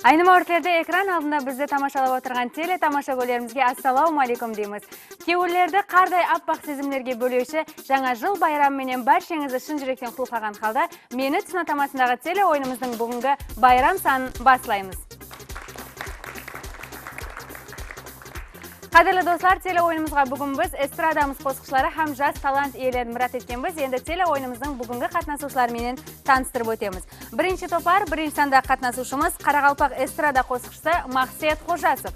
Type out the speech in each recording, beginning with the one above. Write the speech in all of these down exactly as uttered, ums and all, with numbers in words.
Aynı máwritlerde ekran aldında bizdi tamashalap otırǵan tele tamashagóylerimizge assalawma aleykum deymiz. Kewillerdi qarday appaq sezimlerge bólewshi Jańa jıl bayramı menen bársheń-izdi shın júrekten qutlıqlaǵan halda Meni túsine tamasındaǵı tele oyınımızdıń búgingi bayram sanın baslaymız. Qádirli doslar, tele oyınımızǵa búgin biz estradamız qosıqshıları hám jas talant iyelerin mirát etkenbiz. Endi tele oyınımızdıń búgingi qatnasıwshıları menen tanıstırıp ótemiz. Birinshi topar, birinshi sandaǵı qatnasıwshımız qaraqalpaq estrada qosıqshısı Maqset Xojasov.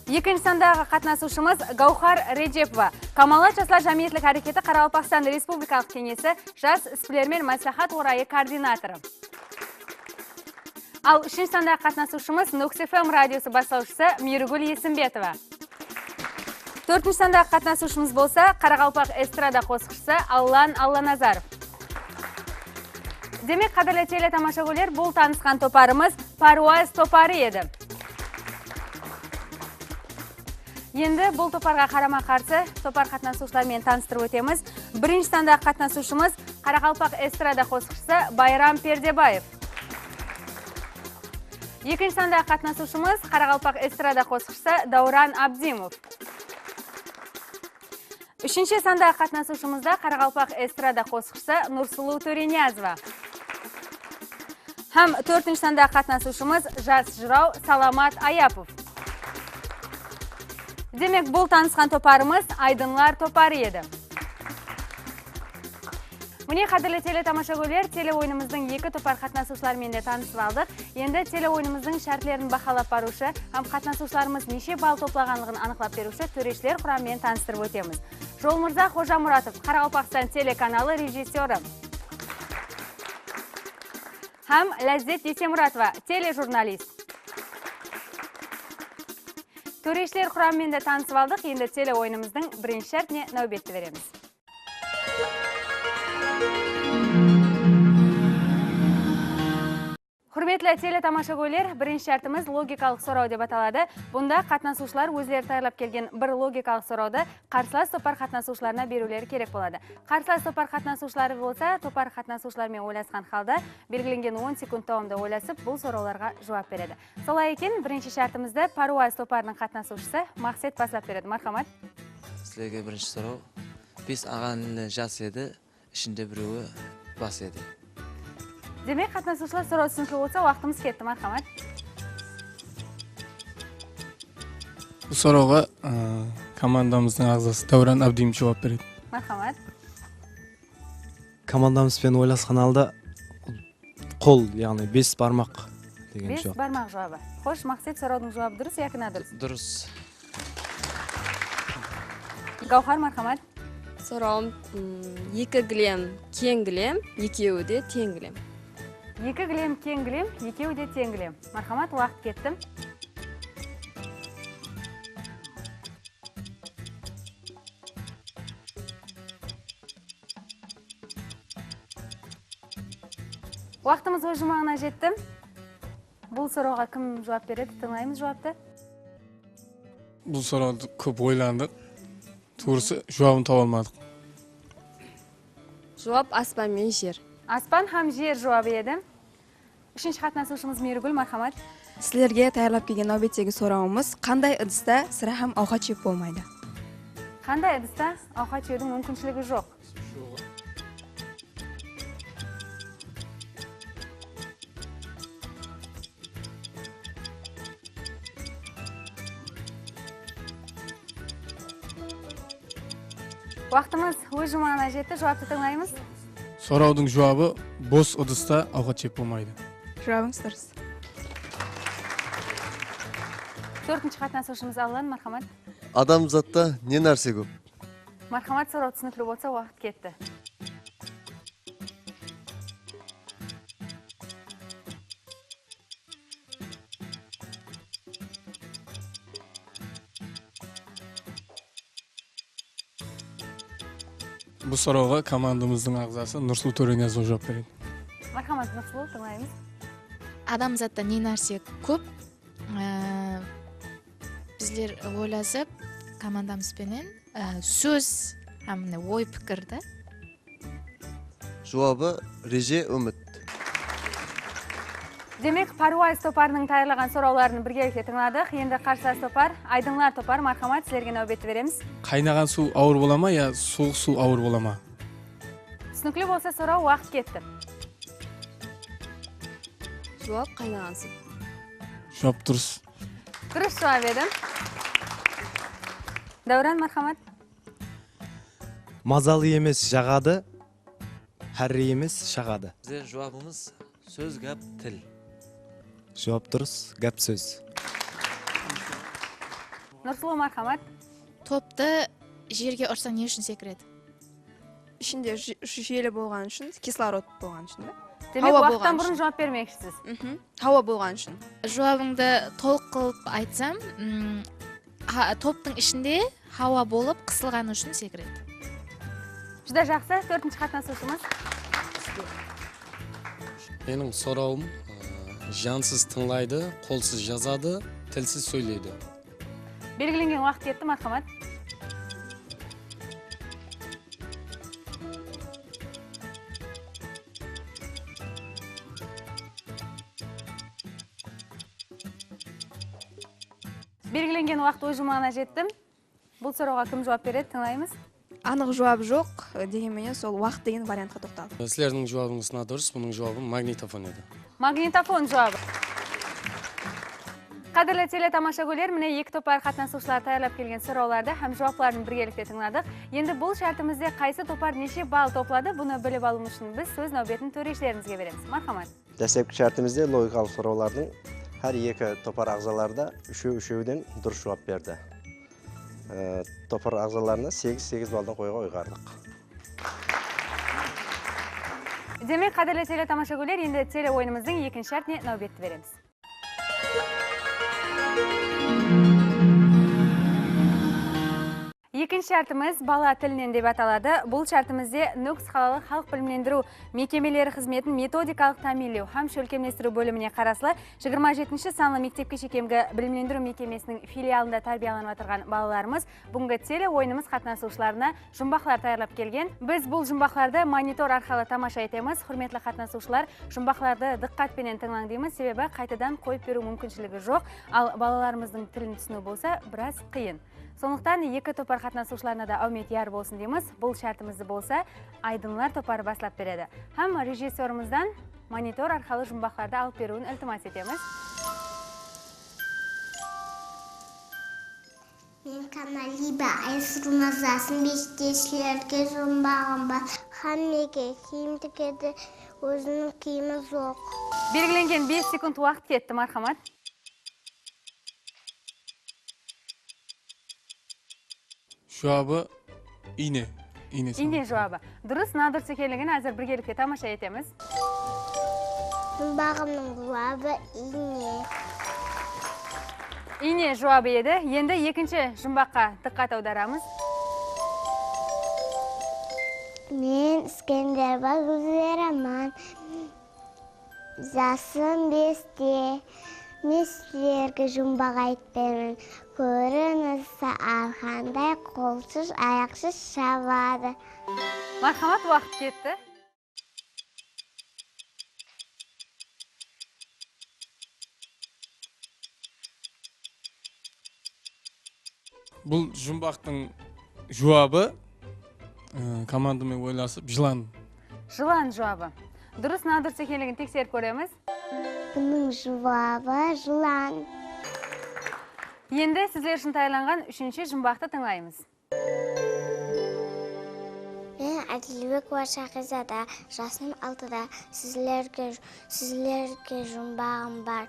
Ekinshi sandaǵı qatnasıwshımız Gáwhar Rejepova, Kamallat jaslar jámiyetlik háreketi Qaraqalpaqstan Respublikalıq Keńesi Jas isbilermen másláhát orayı koordinatorı. Al, úshinshi sandaǵı qatnasıwshımız Nókis F M radiosı baslawshısı Miyrigúl Esimbetova. Tórtinshi sandaǵı qatnasıwshımız bolsa qaraqalpaq estrada qosıqshısı Allan Allanazarov. Demek, qádirli teletamashagóyler, bul tanısqan toparımız Párwaz toparı edi. Endi bul toparǵa qarama-qarsı topar qatnasıwshıları menen tanıstırıp ótemiz. Birinshi sandaǵı qatnasıwshımız qaraqalpaq estrada qosıqshısı Bayram Perdebaev. Ekinshi sandaǵı qatnasıwshımız qaraqalpaq estrada qosıqshısı Dáwran Abdimov. Úshinshi sandaǵı qatnasıwshımız da qaraqalpaq estrada qosıqshısı Nursulıw Tóreniyazova. Hám tórtinshi sandaǵı qatnasıwshımız jas jıraw Salamat Ayapov. Demek, bul tanısqan toparımız Aydınlar toparı edi. Mine, qádirli teletamashagóyler, tele oyınımızdıń eki topar qatnasıwshıları menen de tanısıp aldıq. Endi tele oyınımızdıń shártlerin bahalap barıwshı hám qatnasıwshılarımız neshe ball toplaǵanlıǵın anıqlap beriwshi tóreshiler quramı menen tanıstırıp ótemiz. Jolmırza Xojamuratov, Qaraqalpaqstan telekanalı rejissyorı. Hám Lázzet Esemuratova, telejurnalist. Tóreshiler quramı menen de tanısıp aldıq, endi tele oyınımızdıń birinshi shártine náwbetti beremiz. Húrmetli teletamashagóyler, birinshi shártimiz logikalıq soraw dep ataladı. Bunda qatnasıwshılar ózleri tayarlap kelgen bir logikalıq sorawdı qarsılas topar qatnasıwshılarına beriwleri kerek boladı. Qarsılas topar qatnasıwshıları bolsa topar qatnasıwshıları menen oylasqan halda belgilengen on sekund dawamında oylasıp, bul sorawlarǵa juwap beredi. Solay eken, birinshi shártimizdi Párwaz toparınıń qatnasıwshısı Maqset baslap beredi. Marhamat. Sizlerge birinshi soraw. Bes aǵa-inili jas edi, ishinde birewi bas edi. Demek, qatnasıwshılar, soraw túsinikli bolsa, waqtımız ketti. Marhamat. Bul sorawǵa, ı, komandamızdıń aǵzası Dáwran Abdimov juwap beredi. Marhamat. Komandamız benen oylasqan halda qol, yaǵnıy bes barmaq degen juwap. Bes barmaq juwabı. Xosh, Maqset, sorawdıń juwabı durıs yaki nadurıs? Du-, durıs. Gáwhar, marhamat. Sorawım, mm, eki gilem, keń gilem, ekewi de teń gilem. Eki gilem, keń gilem, ekewi de teń gilem. Marhamat, waqıt ketti. Waqtımız óz juwmaǵına jetti. Bul sorawǵa kim juwap beredi? Tıńlaymız juwaptı. Bul sorawdı kóp oylandıq. Tuwrısı, juwabın taba almadıq. Juwap aspan menen jer. Aspan hám jer juwabı edi. Úshinshi qatnasıwshımız Miyrigúl, marhamat. Sizlerge tayarlap kelgen náwbettegi sorawımız, qanday ıdısta sirá hám awqat jep bolmaydı? Qanday ıdısta awqat jewdiń múmkinshiligi joq? Waqtımız óz juwmaǵına jetti, juwaptı tıńlaymız. Sorawdıń juwabı, bos ıdısta awqat jep bolmaydı. Juwabıńız durıs. Tórtinshi qatnasıwshımız Allan, marhamat. Adamzatta ne nárse kóp? Marhamat, soraw túsinikli bolsa, waqıt ketti. Bul sorawǵa komandamızdıń aǵzası Nursuluw Tóreniyazova juwap beredi. Marhamat, Nursuluw, tıńlaymız. Adamzatta ne nárse kóp? Ee, bizler oylasıp, komandamız penen, ee, sóz hám mine oy pikirdi. Juwabı, reje, úmit. Demek, Párwaz toparınıń tayarlaǵan sorawların birgelikte tıńladıq. Endi qarsılas topar, Aydınlar topar, marhamat, sizlerge náwbetti beremiz. Qaynaǵan suw awır bola ma ya suwıq suw awır bola ma? Túsinikli bolsa soraw, waqıt ketti. Juwap qaynaǵan suw. Juwap durıs. Durıs juwap edi. Dáwran, marhamat. Mazalı emes, jaǵadı, hárre emes, shaǵadı. Bizler juwabımız sóz, gáp, til. Juwap durıs, gáp sóz. Nursulıw, marhamat. Toptı jerge ursań ne ushın sekiredi? Ishinde ju- ushı jeli bolǵanı ushın, kislorod bolǵanı ushın da. Demek, Hawa waqıttan bolǵanı burın ushın. Juwap bermeksisiz. Mhm. Hawa bolǵanı ushın. Juwabıńdı tolıq qılıp aytsam, mm, ha- toptıń ishinde hawa bolıp qısılǵanı ushın sekiredi. Júdá jaqsı, tórtinshi qatnasıwshımız. Meniń sorawım, ı, jansız tıńlaydı, qolsız jazadı, tilsiz sóyleydi. Belgilengen waqıt ketti, marhamat. Belgilengen waqıt óz juwmaǵına jetti. Bul sorawǵa kim juwap beredi, tıńlaymız. Anıq juwabı joq, degen menen sol waqıt degen variantqa toqtaldım. Sizlerdiń juwabıńız nadurıs, bunıń juwabı magnitofon edi. Magnitofon juwabı. Qádirli teletamashagóyler, mine, eki topar qatnasıwshılar tayarlap kelgen sorawlardı hám juwapların birgelikte tıńladıq. Endi bul shártimizde qaysı topar neshe ball topladı, bunı bilip alıw ushın biz sóz náwbetin tórewshilerimizge beremiz. Marhamat. Dáslepki shártimizde logikalıq sorawlardıń hár eki topar aǵzaları da úshew-úshewden durıs juwap berdi. E, topar aǵzalarına segiz-segiz balldan qoyıwǵa uyǵardıq. Demek, qádirli teletamashagóyler, endi tele oyınımızdıń ekinshi shártine náwbetti beremiz. Ekinshi shártimiz bala tilinen dep ataladı. Bul shártimizde Nókis qalalıq xalıq bilimlendiriw mekemeleri xızmetin metodikalıq támiyinlew hám shólkemlestiriw bólimine qaraslı jigirma jetinshi sanlı mektepke shekemgi bilimlendiriw mekemesiniń filialında tárbiyalanıp atırǵan balalarımız búgingi tele oyınımız qatnasıwshılarına jumbaqlar tayarlap kelgen. Biz bul jumbaqlardı monitor arqalı tamasha etemiz. Húrmetli qatnasıwshılar, jumbaqlardı dıqqat penen tıńlań deymiz, sebebi qaytadan qoyıp beriw múmkinshiligi joq. Al, balalarımızdıń tilin túsiniw bolsa biraz qıyın. Sonlıqtan eki topar qatnasıwshılarına da áwmet yar bolsın deymiz. Bul shártimizdi bolsa Aydınlar toparı baslap beredi. Hám rejissyorımızdan monitor arqalı jumbaqlardı alıp beriwin iltimas etemiz. Men Kamaliba, Aysuruw mazasın beshte, sizlerge jumbaǵım bar. Hámmege kiyim tigedi, óziniń kiyimi joq. Belgilengen bes sekund waqıt ketti, marhamat. Juwabı iyne. Iyne. Iyne juwabı. Durıs, nadurıs ekenligin házir birgelikte tamasha etemiz. Jumbaǵımnıń juwabı iyne. Iyne juwabı edi. Endi ekinshi jumbaqqa dıqqat awdaramız. Men Iskenderbay Gúlzeraman. Jasım beste. Men sizlerge jumbaq aytıp beremen. Kórinis arqanday qolsız, ayaqsız shabadı. Marhamat, waqıt ketti. Bul jumbaqtıń juwabı, e, komandamay oylasıp, jılan. Jılan juwabı. Durıs, nadurıs ekenligin tekserip kóremiz. Bunıń juwabı jılan. Endi sizler ushın tayarlanǵan úshinshi jumbaqtı tıńlaymız. Men Ádilbekova Shaqizada, jasım altıda. Sizlerge, sizlerge jumbaǵım bar.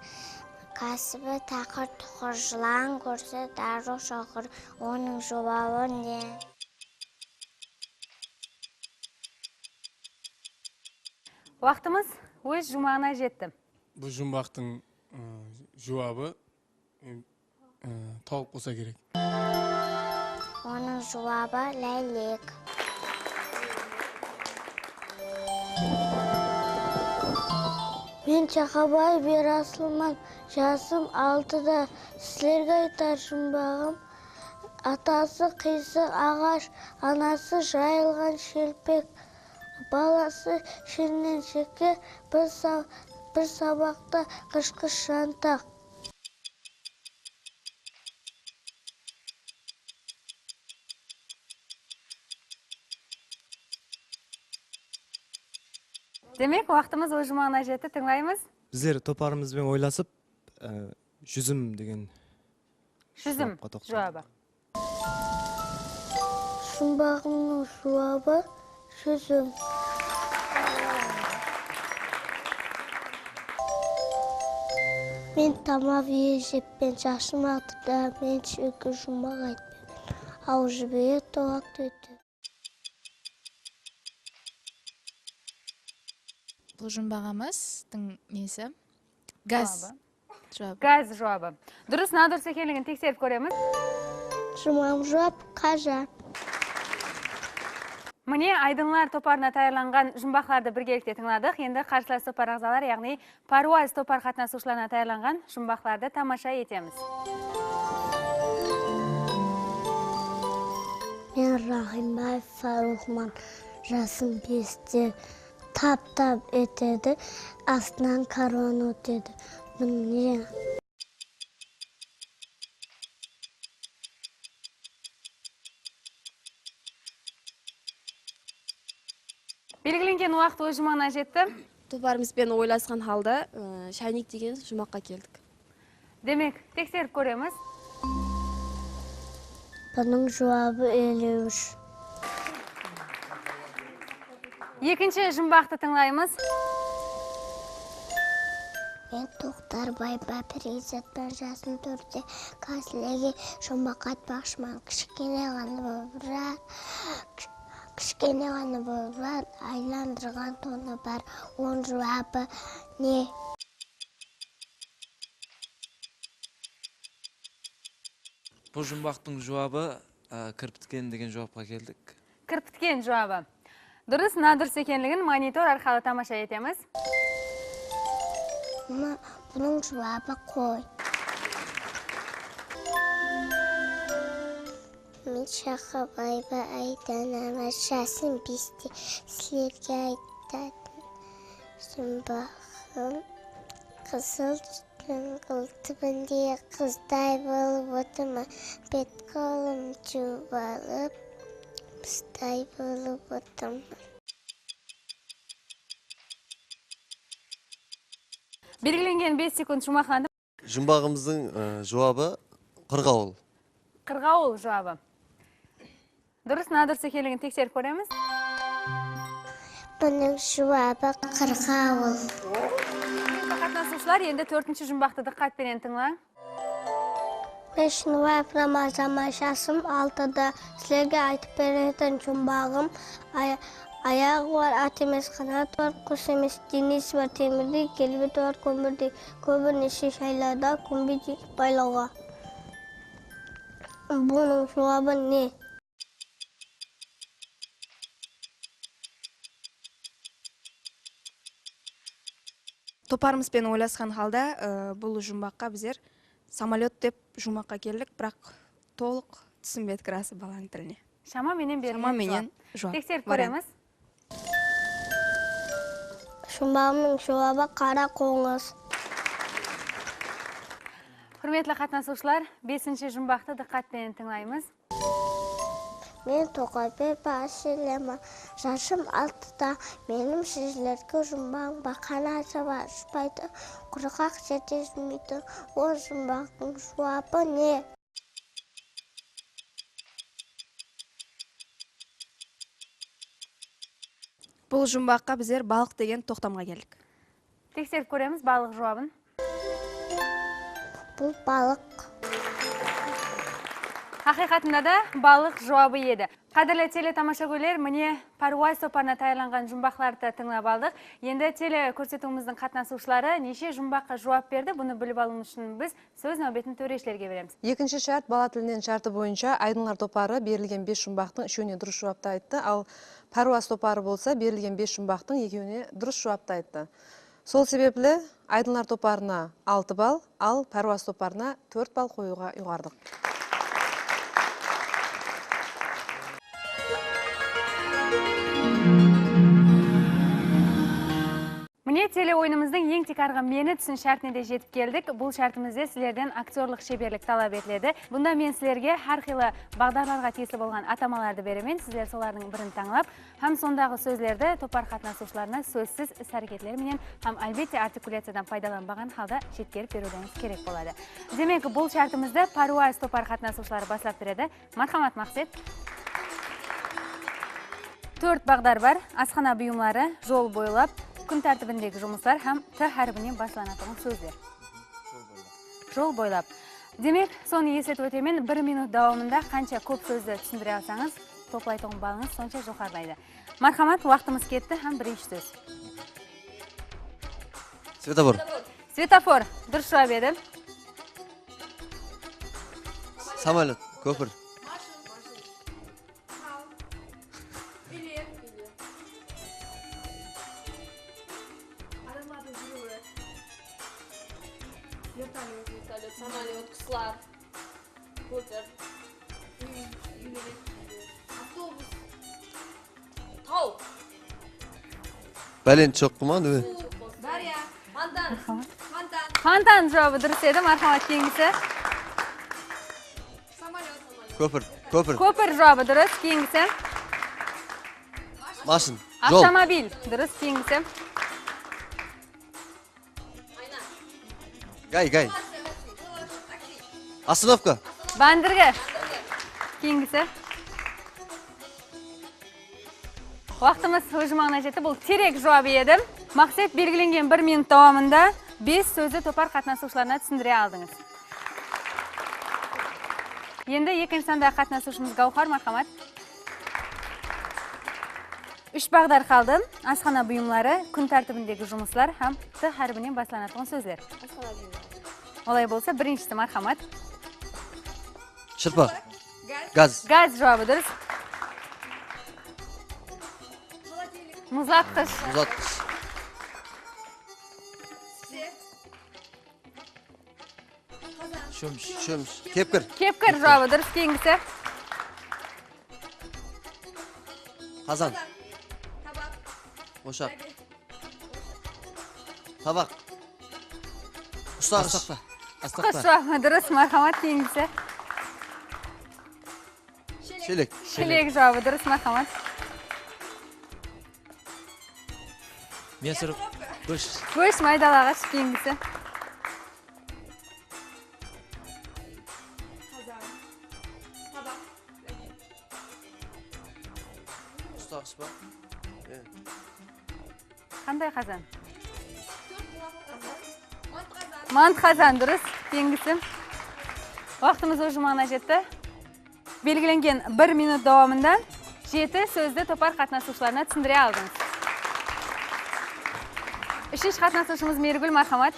Kásibin taqır-tuqır jılan kórse, darrov shaqır. Onıń juwabı ne? Waqtımız óz juwmaǵına jetti. Bul jumbaqtıń, ı, juwabı, e, e, tawıp bolsa kerek. Onıń juwabı láylek. Men Jaqabay Berasılman, jasım altıda. Sizlerge aytar jumbaǵım: atası qıysıq aǵash, anası jayılǵan shelpek. Balası shennen shekke bir sal-, Bir sabaqta qısh-qısh jantaq. Demek, waqtımız óz juwmaǵına jetti, tıńlaymız. Bizler toparımız benen oylasıp, e, júzim degen Júzim juwapqa toqtaldık. Juwabı. Juwmaǵımnıń juwabı júzim. Men tamar iye jeppen, jasım altında, men shúyke juwmaq aytpayman. Aw jibere tolaq tóydi. Bul juwmaǵımızdıń nesi? Gaz. Juwabı. Juwabı. Gaz juwabı. Durıs, nadurıs ekenligin tekserip kóremiz. Juwmaǵım juwap, qazan. Mine, Aydınlar toparına tayarlanǵan juwmaqlardı birgelikte tıńladıq. Endi qarsılas topar aǵzaları, yaǵnıy Párwaz topar qatnasıwshılarına tayarlanǵan juwmaqlardı tamasha etemiz. Men Rahimbaev Faruxman, jasım beste, tap-tap etedi, astınan karvan ótedi. Mine. Belgilengen waqıt óz juwmaǵına jetti. Toparımız benen oylasqan halda, ı, shaynik degen juwmaqqa keldik. Demek, tekserip kóremiz. Bunıń juwabı eliw úsh. Ekinshi juwmaqtı tıńlaymız. Men Toqtar Bayba, Periyzatpan, jasım tórtte, sizlerge juwmaq aytpaqshıman. Kishkene ǵana bobılar, kish-, kishkene ǵana bobılar, aylandırǵan tonı bar. Onıń juwabı ne? Bul juwmaqtıń juwabı, á, kirpitken degen juwapqa keldik. Kirpitken juwabı. Durıs, nadurıs ekenligin monitor arqalı tamasha etemiz. Mına, bunıń juwabı qoy. Men Shaqabayeva Aydana, jasım beste, sizlerge aytatın juwmaǵım. Qızıl tústiń qıltımınday qızday bolıp otırman, bet-qolım juwalıp, qızday bolıp otırman. Belgilengen bes sekund juwmaqlandı. Juwmaǵımızdıń, e, juwabı qırǵawıl. Qırǵawıl juwabı. Durıs, nadurıs ekenligin tekserip kóremiz. Bunıń juwabı qırǵawıl. Qatnasıwshılar, endi tórtinshi juwmaqtı dıqqat penen tıńlań. Men Shınıbaev Ramazan, jasım altıda. Sizlerge aytıp beretin juwmaǵım, ay-, ayaǵı bar, at emes, qanatı bar, qus emes, denesi bar, temirdey, kelbeti bar, kómirdey, kóbineshe shaylarda kómbedey baylawǵa. Bunıń juwabı ne? Toparımız benen oylasqan halda, ı, bul juwmaqqa bizler samolyot dep juwmaqqa keldik, biraq tolıq túsinbedik, rası, balanıń tiline. Shama menen berilgen juwap. Shama menen juwap. Tekserip kóremiz. Juwmaǵımnıń juwabı qara qońız. Húrmetli qatnasıwshılar, besinshi juwmaqtı dıqqat penen tıńlaymız. Men Toqaybekova Áselema, jasım altıda. Meniń sizlerge juwmaǵım bar, qanatı bar, ushpaydı, qurǵaq jerde júrmeydi. Ol juwmaǵıń juwabı ne? Bul juwmaqqa bizler balıq degen toqtamǵa keldik. Tekserip kóremiz balıq juwabın. Bul balıq. Haqıyqatında da balıq juwabı edi. Qádirli teletamashagóyler, mine, Párwaz toparına tayarlanǵan juwmaqlardı tıńlap aldıq. Endi telekórsetiwimizdiń qatnasıwshıları neshe juwmaqqa juwap berdi, bunı bilip alıw ushın biz sóz náwbetin tóreshilerge beremiz. Ekinshi shárt, bala tilinen shárti boyınsha Aydınlar toparı berilgen bes juwmaqtıń úshewine durıs juwaptı ayttı, al Párwaz toparı bolsa berilgen bes juwmaqtıń ekewine durıs juwaptı ayttı. Sol sebepli Aydınlar toparına altı ball, al Párwaz toparına tórt ball qoyıwǵa uyǵardıq. Mine, Tele oyınımızdıń eń tiykarǵı meni túsin shártine de jetip keldik. Bul shártimizde sizlerden aktyorlıq sheberlik talap etiledi. Bunda men sizlerge hár qıylı baǵdarlarǵa tiyisli bolǵan atamalardı beremen. Sizler solardıń birin tańlap, hám sondaǵı sózlerdi topar qatnasıwshılarına sózsiz is-háreketleri menen hám, álbette, artikulyaciyadan paydalanbaǵan halda jetkerip beriwlerińiz kerek boladı. Demek, bul shártimizdi Párwaz topar qatnasıwshıları baslap beredi. Marhamat, Maqset. Tórt baǵdar bar. Asxana buyımları, jol boylap, kún tártibindegi jumıslar hám T háribinen baslanatuǵın sózler. Jol boylap. Demek, sonı esletip ótemen, bir minut dawamında qansha kóp sózdi túsindire alsańız, toplaytuǵın balıńız sonsha joqarılaydı. Marhamat, waqtımız ketti hám birinshi sóz. Svetofor. Svetofor, durıs juwap edi. Samolyot, kópir. Adamlardıń júriwi. Vertolyot. Vertolyot, samolyot, quslar. Kópir. Úy, úyler. Avtobus. Taw. Bálent shoqqı ma, neme? Suw. Dárya. Fontan. Fontan. Fontan juwabı durıs edi, marhamat, keyingisi. Samolyot. Kópir, kópir. Kópir juwabı durıs, keyingisi. Mashın, jol. Avtomobil, durıs, keyingisi. Gay, gay. Ostanovka. Bándirge. Keyingisi. Waqtımız óz juwmaǵına jetti. Bul terek juwabı edi. Maqset, belgilengen bir minut dawamında bes sózdi topar qatnasıwshılarına túsindire aldıńız. Endi ekinshi sandaǵı qatnasıwshımız Gáwhar, marhamat. Úsh baǵdar qaldı. Asxana buyımları, kún tártibindegi jumıslar hám T háribinen baslanatuǵın sózler. Asxana buyımları. Olay bolsa, birinshisi, marhamat. Shırpa. Gaz. Gaz juwabı durıs. Muzlatqısh. Muzlatqısh. Shómish. Shómish. Kepkir. Kepkir juwabı durıs, keyingisi. Qazan. Oshaq. Tabaq. Ustaǵısh. Astaqpa. Astaqpa. Juwabı durıs, marhamat, keyingisi. Shelek. Shelek juwabı durıs, marhamat. Miyasurıp, gósh. Gósh, maydalaǵısh, keyingisi. Ustaǵısh pa? Qanday qazan? Mantı qazan, durıs, keyingisi. Waqtımız óz juwmaǵına jetti. Belgilengen bir minut dawamında jeti sózdi topar qatnasıwshılarına túsindire aldıńız. Úshinshi qatnasıwshımız Merigúl, marhamat.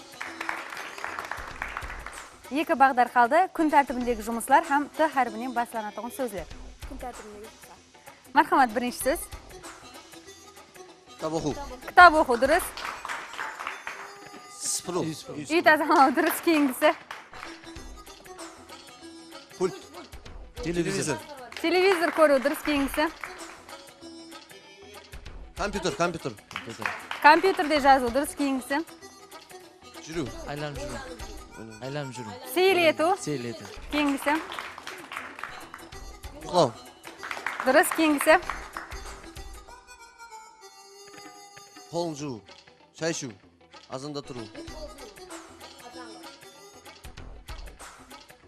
Eki baǵdar qaldı. Kún tártibindegi jumıslar hám T háribinen baslanatuǵın sózler. Kún tártibindegi jumıslar. Marhamat, birinshi sóz. Kitap oqıw. Kitap oqıw, durıs. Sıpırıw. Úy tazalaw, durıs, keyingisi. Pult. Televizor. Televizor kóriw, durıs, keyingisi. Kompyuter, kompyuter. Kompyuterde jazıw, durıs, keyingisi. Júriw. Aylanıp júriw. Aylanıp júriw. Seyil etiw. Seyil etiw. Keyingisi. Uyıqlaw. Durıs, keyingisi. Qolın juwıw. Shay ishiw. Azanda turıw.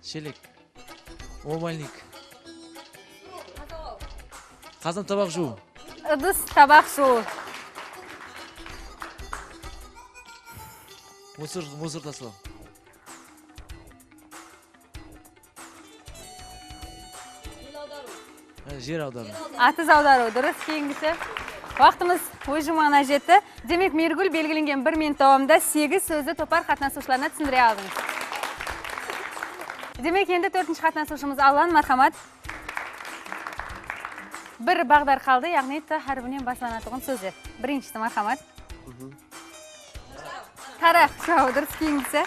Shelek. Umumálnik. Qazan, tabaq juwıw. Idıs, tabaq juwıw. Musor, musor taslaw. Há, jer awdarıw. Atız awdarıw, durıs, keyingisi. Waqtımız óz juwmaǵına jetti. Demek, Merigúl belgilengen bir minut dawamında segiz sózdi topar qatnasıwshılarına túsindire aldıńız. Demek, endi tórtinshi qatnasıwshımız Allan, marhamat. Bir baǵdar qaldı, yaǵnıy T háribinen baslanatuǵın sózler. Birinshisi, marhamat. Taraq juwabı durıs, keyingisi.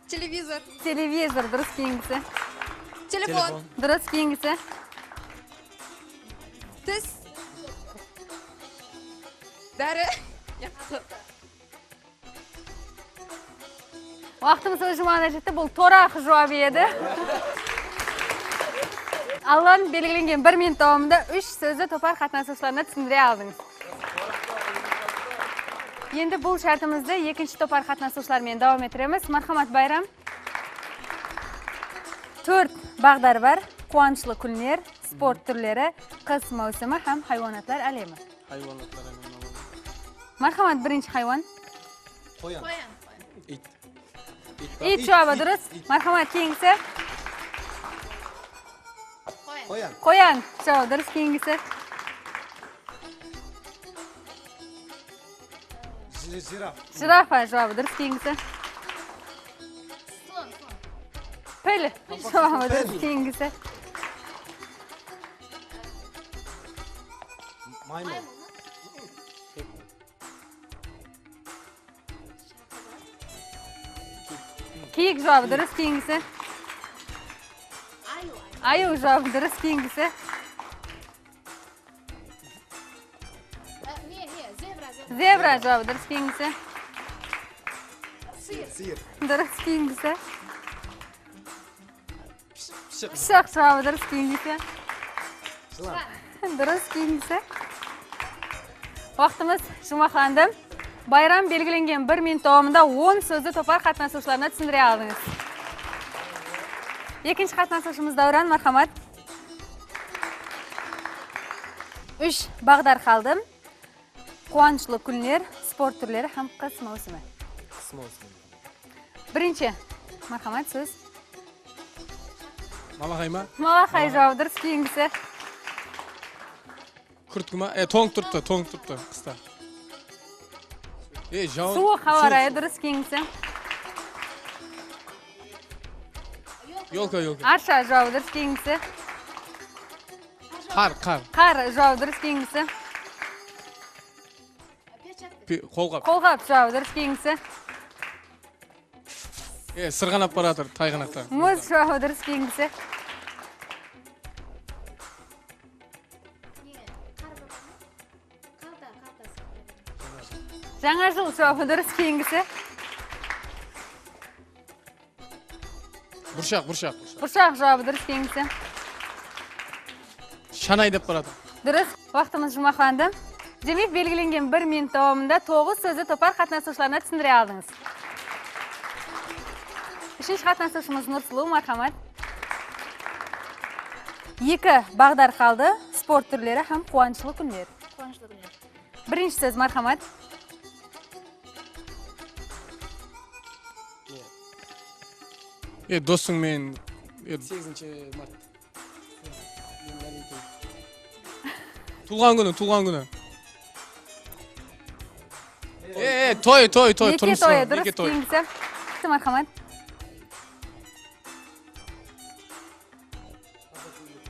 Televizor. Televizor, durıs, keyingisi. Telefon. Telefon. Durıs, keyingisi. Tis. Dári. Yaqshı. Waqtımız óz juwmaǵına jetti. Bul toraq juwabı edi. Allan belgilengen bir minut dawamında úsh sózdi topar qatnasıwshılarına túsindire aldıńız. Endi bul shártimizdi ekinshi topar qatnasıwshılar menen dawam ettiremiz. Marhamat, Bayram. Tórt baǵdar bar. Quwanıshlı kúnler, sport túrleri, qıs máwsimi hám haywanatlar álemi. Haywanatlar álemi. Marhamat, birinshi haywan. Qoyan. Qoyan. It. It, juwabı durıs. Marhamat, keyingisi. Qoyan. Qoyan, juwabı durıs, keyingisi. Ji-, jiraf. Jirafa, juwabı durıs, keyingisi. Slon, slon. Pil, juwabı durıs, keyingisi. Maymun. Kiyik, juwabı durıs, keyingisi. Ayıw, juwabı durıs, keyingisi. Zebra, juwabı durıs, keyingisi. Sıyır. Durıs, keyingisi. Pıshıq, juwabı durıs, keyingisi. Durıs, keyingisi. Waqtımız juwmaqlandı. Bayram, belgilengen bir minut dawamında on sózdi topar qatnasıwshılarına túsindire aldıńız. Ekinshi qatnasıwshımız Dáwran, marhamat. Úsh baǵdar qaldı. Quwanıshlı kúnler, sport túrleri hám qıs máwsimi. Qıs máwsimi. Birinshi, marhamat, sóz. Malaqay ma? Malaqay, juwabı durıs, keyingisi. Kurtka ma? E, tońıp turıptı, tońıp turıptı qısta. E, jawın. Suwıq hawa rayı, durıs, keyingisi. Yolka, yolka. Arsha, juwabı durıs, keyingisi. Qar, qar. Qar, juwabı durıs, keyingisi. Pe-, qolǵap. Qolǵap, juwabı durıs, keyingisi. E, sırǵanap baratır tayǵanaqta. Muz, juwabı durıs, keyingisi. Jańa jıl, juwabı durıs, keyingisi. Burshaq, burshaq. Burshaq, juwabı durıs, keyingisi. Shanay dep baratır. Durıs, waqtımız juwmaqlandı. Demek, belgilengen bir minut dawamında toǵız sózdi topar qatnasıwshılarına túsindire aldıńız. Úshinshi qatnasıwshımız Nursuluw, marhamat. Eki baǵdar qaldı, sport túrleri hám quwanıshlı kúnler. Quwanıshlı kúnler. Birinshi sóz, marhamat. E, dosıń menen, e, segizinshi mart. Tuwılǵan kúni, tuwılǵan kúni. E, e, toy, toy, toy, turmıs toyı, durıs, keyingisi. Marhamat.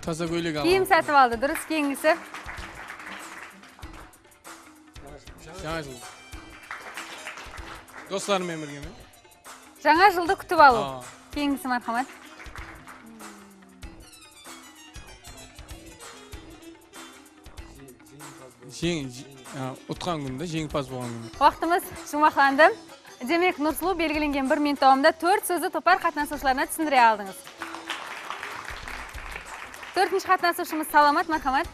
Taza kóylek aldım. Kiyim satıp aldı, durıs, keyingisi. Jańa jıl. Doslarım menen birgeme. Jańa jıldı kútip alıw. Aa. Keyingisi, marhamat. Jeń-, je-, a, utqan kúnde, jeńimpaz bolǵan kúnde. Waqtımız juwmaqlandı. Demek, Nursuluw belgilengen bir minut dawamında tórt sózdi topar qatnasıwshılarına túsindire aldıńız. Tórtinshi qatnasıwshımız Salamat, marhamat.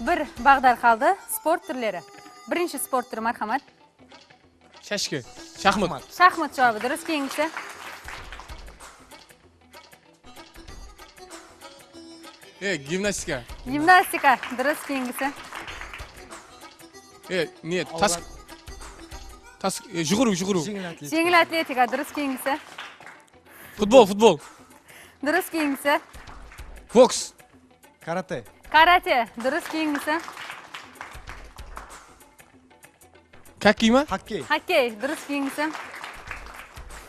Bir baǵdar qaldı. Sport túrleri. Birinshi sport túri, marhamat. Shashka. Shaxmat. Shaxmat juwabı durıs, keyingisi. E, gimnastika. Gimnastika, durıs, keyingisi. E, ne, tas, tas, e, juwırıw, juwırıw. Jeńil atletika. Jeńil atletika, durıs, keyingisi. Futbol, futbol. Durıs, keyingisi. Boks. Karate. Karate, durıs, keyingisi. Xokkey ma? Xokkey. Xokkey, durıs, keyingisi.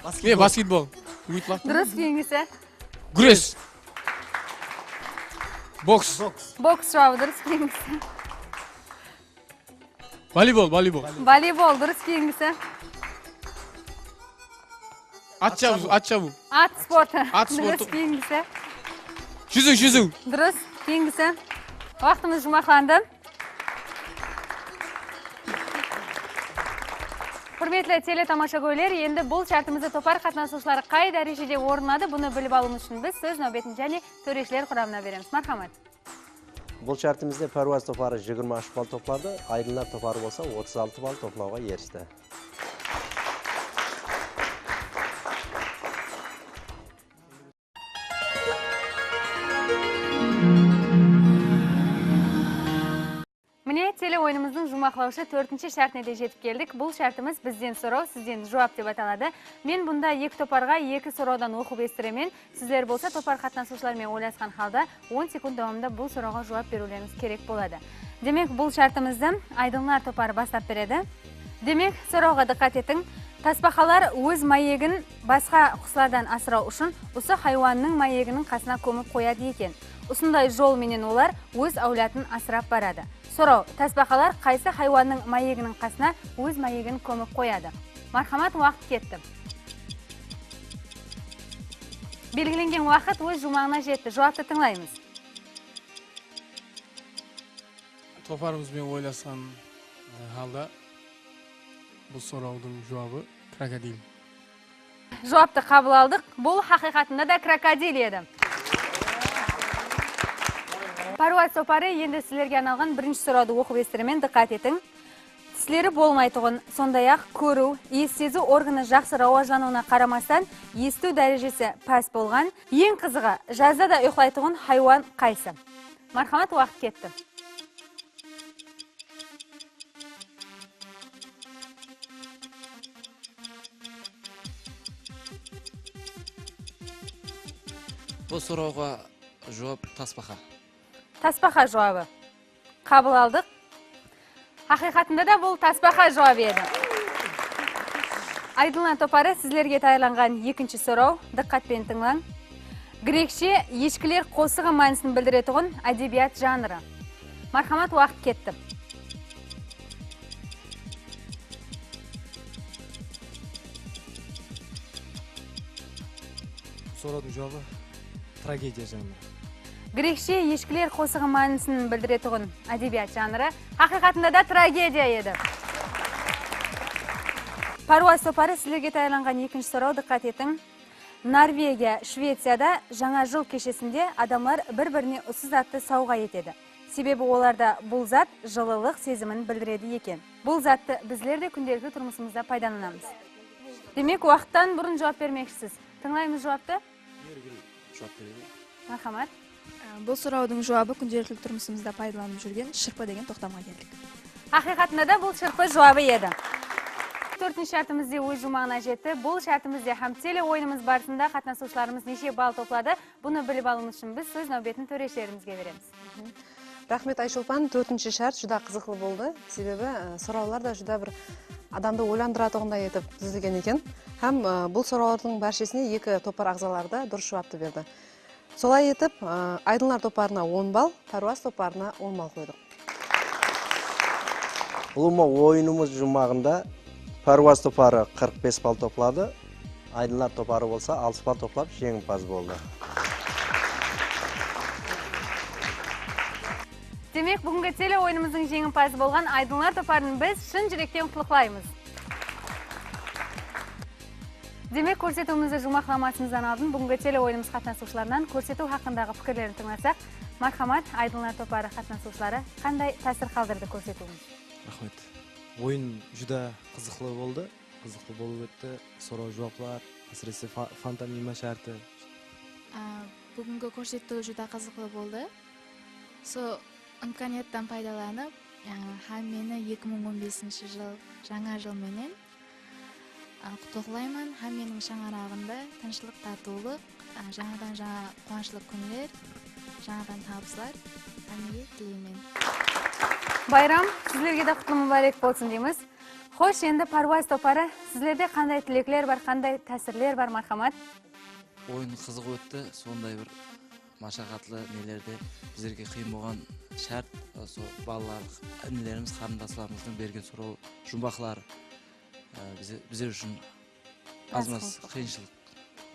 Basketbol. Ne, basketbol. Durıs, keyingisi. Gúres. Boks. Boks. Boks juwabı durıs, keyingisi. Voleybol, voleybol. Voleybol, durıs, keyingisi. At shabıw, at shabıw. At sportı. At sportı. Durıs, keyingisi. Júziw, júziw. Durıs, keyingisi. Waqtımız juwmaqlandı. Húrmetli teletamashagóyler, endi bul shártimizde topar qatnasıwshıları qay dárejede orınladı, bunı bilip alıwımız ushın biz sóz náwbetin jáne tóreshiler quramına beremiz. Marhamat. Bul shártimizde Párwaz toparı jigirma úsh ball topladı, Aydınlar toparı bolsa otız altı ball toplawǵa eristi. Mine, tele oyınımızdıń juwmaqlawshı tórtinshi shártine de jetip keldik. Bul shártimiz "Bizden soraw, sizden juwap" dep ataladı. Men bunda eki toparǵa eki sorawdan oqıp estiremen. Sizler bolsa topar qatnasıwshılar menen oylasqan halda on sekund dawamında bul sorawǵa juwap beriwlerińiz kerek boladı. Demek, bul shártimizdi Aydınlar toparı baslap beredi. Demek, sorawǵa dıqqat etiń. Tasbaqalar óz máyegin basqa quslardan asıraw ushın usı haywannıń máyeginiń qasına kómip qoyadı eken. Usınday jol menen olar óz áwladın asırap baradı. Soraw, tasbaqalar qaysı haywannıń máyeginiń qasına óz máyegin kómip qoyadı? Marhamat, waqıt ketti. Belgilengen waqıt óz juwmaǵına jetti. Juwaptı tıńlaymız. Toparımız benen oylasqan, e, halda bul sorawdıń juwabı krokodil. Juwaptı qabıl aldıq. Bul haqıyqatında da krokodil edi. Párwaz toparı, endi sizlerge arnalǵan birinshi sorawdı oqıp estiremen, dıqqat etiń. Tisleri bolmaytuǵın, sonday-aq, kóriw, iyis seziw organı jaqsı rawajlanıwına qaramastan, esitiw dárejesi pás bolǵan, eń qızıǵı, jazda da uyıqlaytuǵın haywan qaysı? Marhamat, waqıt ketti. Bul sorawǵa juwap tasbaqa. Tasbaqa juwabı. Qabıl aldıq. Haqıyqatında da bul tasbaqa juwabı edi. Aydınlar toparı, sizlerge tayarlanǵan ekinshi soraw. Dıqqat penen tıńlań. Grekshe eshkiler qosıǵı mánisin bildiretuǵın ádebiyat janrı. Marhamat, waqıt ketti. Sorawdıń juwabı tragediya janrı. Grekshe eshkiler qosıǵı mánisin bildiretuǵın ádebiyat janrı haqıyqatında da tragediya edi. Párwaz toparı, sizlerge tayarlanǵan ekinshi soraw, dıqqat etiń. Norvegiya, Shveciyada Jańa jıl keshesinde adamlar bir-birine usı zattı sawǵa etedi. Sebebi olarda bul zat jıllılıq sezimin bildiredi eken. Bul zattı bizler de kúndelikli turmısımızda paydalanamız. Demek, waqıttan burın juwap bermeksisiz. Tıńlaymız juwaptı. Mergúl juwap beredi. Marhamat. Á, bul sorawdıń juwabı kúndelikli turmısımızda paydalanıp júrgen shırpı degen toqtamǵa keldik. Haqıyqatında da bul shırpı juwabı edi. Tórtinshi shártimiz de óz juwmaǵına jetti. Bul shártimizde hám tele oyınımız barısında qatnasıwshılarımız neshe ball topladı, bunı bilip alıwımız ushın biz sóz náwbetin tóreshilerimizge beremiz. Raxmet, Ayshulpan. Tórtinshi shárt júdá qızıqlı boldı. Sebebi, e, sorawlar da júdá bir adamdı oylandıratuǵınday etip dúzilgen eken. Hám, e, bul sorawlardıń bárshesine eki topar aǵzaları da durıs juwaptı berdi. Solay etip, e, Aydınlar toparına on ball, Párwaz toparına on ball qoydıq. Ulıwma oyınımız juwmaǵında Párwaz toparı qırq bes ball topladı, Aydınlar toparı bolsa alpıs ball toplap jeńimpaz boldı. Demek, búgingi tele oyınımızdıń jeńimpazı bolǵan Aydınlar toparın biz shın júrekten qutlıqlaymız. Demek, kórsetiwimizdi juwmaqlamasımızdan aldın búgingi tele oyınımız qatnasıwshılarınan kórsetiw haqqındaǵı pikirlerin tıńlasaq, marhamat, Aydınlar toparı qatnasıwshıları qanday tásir qaldırdı kórsetiwimiz? Raxmet. Oyın júdá qızıqlı boldı. Qızıqlı bolıp ótti. Soraw-juwaplar, ásirese, fa-, pantomima shárti. Á, búgingi kórsetiw júdá qızıqlı boldı. Sol imkaniyattan paydalanıp, á, hámmeni eki mıń on besinshi jıl, jańa jıl menen, á, qutlıqlayman. Hámmeniń shańaraǵında tınıshlıq, tatıwlıq, á, jańadan-jańa quwanıshlı kúnler, jańadan tabıslar hámmege tileymen. Bayram sizlerge de qutlı múbárek bolsın deymiz. Xosh, endi Párwaz toparı, sizlerde qanday tilekler bar, qanday tásirler bar, marhamat? Oyın qızıq ótti, sonday bir mashaqatlı nelerde bizlerge qıyın bolǵan shárt, usı balalar, inilerimiz, qarındaslarımızdıń bergen soraw jumbaqları, e, bize-, bizler ushın az-maz qıyınshılıq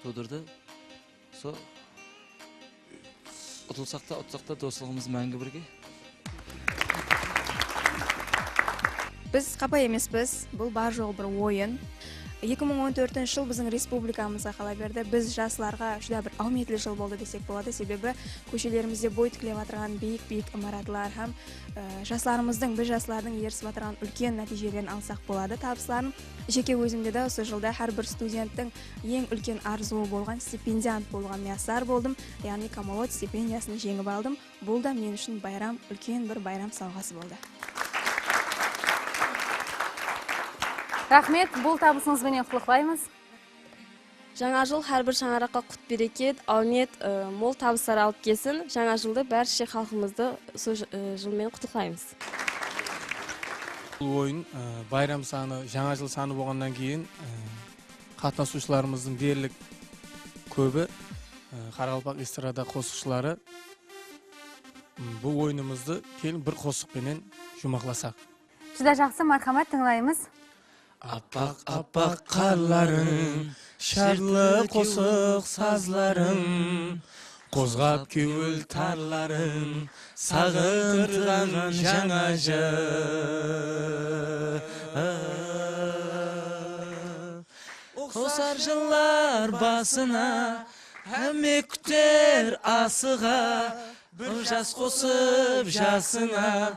tuwdırdı. Sol, utılsaq ta, utsaq ta, doslıǵımız máńgi birge. Biz qapa emespiz, bul bar-joǵı bir oyın. Eki mıń on tórtinshi jıl biziń respublikamızǵa qala berdi. Biz jaslarǵa júdá bir áwmetli jıl boldı desek boladı, sebebi kóshelerimizde boy tiklep atırǵan biyik-biyik imaratlar hám, e, jaslarımızdıń, biz jaslardıń erisip atırǵan úlken nátiyjelerin alsaq boladı, tabısların. Jeke ózimde de usı jılda hár bir studenttiń eń úlken arzıwı bolǵan stipendiant bolıwǵa miyassar boldım, yaǵnıy Komolod stipendiyasın jeńip aldım. Bul da men ushın bayram, úlken bir bayram sawǵası boldı. Raxmet, bul tabısıńız benen qutlıqlaymız. Jańa jıl hár bir shańaraqqa qut-bereket, áwmet, ı, mol tabıslar alıp kelsin. Jańa jıldı bárshe xalqımızdı usı j-, ı, jıl menen qutlıqlaymız. Bul oyın, ı, bayram sanı, jańa jıl sanı bolǵannan keyin, ı, qatnasıwshılarımızdıń derlik kóbi, ı, qaraqalpaq estrada qosıqshıları. Bul oyınımızdı keliń bir qosıq penen juwmaqlasaq. Júdá jaqsı, marhamat, tıńlaymız. Appaq-appaq qarlarıń, shadlı qosıq sazlarıń, qozǵap kewil tarların, saǵındırǵan jańa jıl. Uqsar jıllar basına, hámme kúter asıǵa, bir jas qosıp jasına,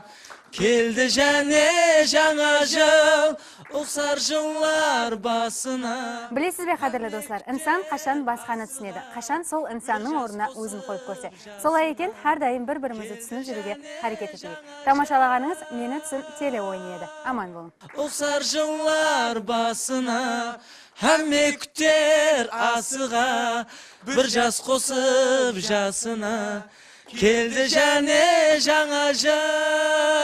keldi jáne jańa jıl, uqsar jıllar basına. Bilesiz be, qádirli doslar, insan qashan basqanı túsinedi, qashan sol insannıń ornına ózin qoyıp kórse. Solay eken, hár dayım bir-birimizdi túsinip júriwge háreket eteyik. Tamashalaǵanıńız Meni túsin teleoyını edi. Aman bolıń. Uqsar jıllar basına, hámme kúter asıǵa, bir jas qosıp jasına, keldi jáne jańa jıl.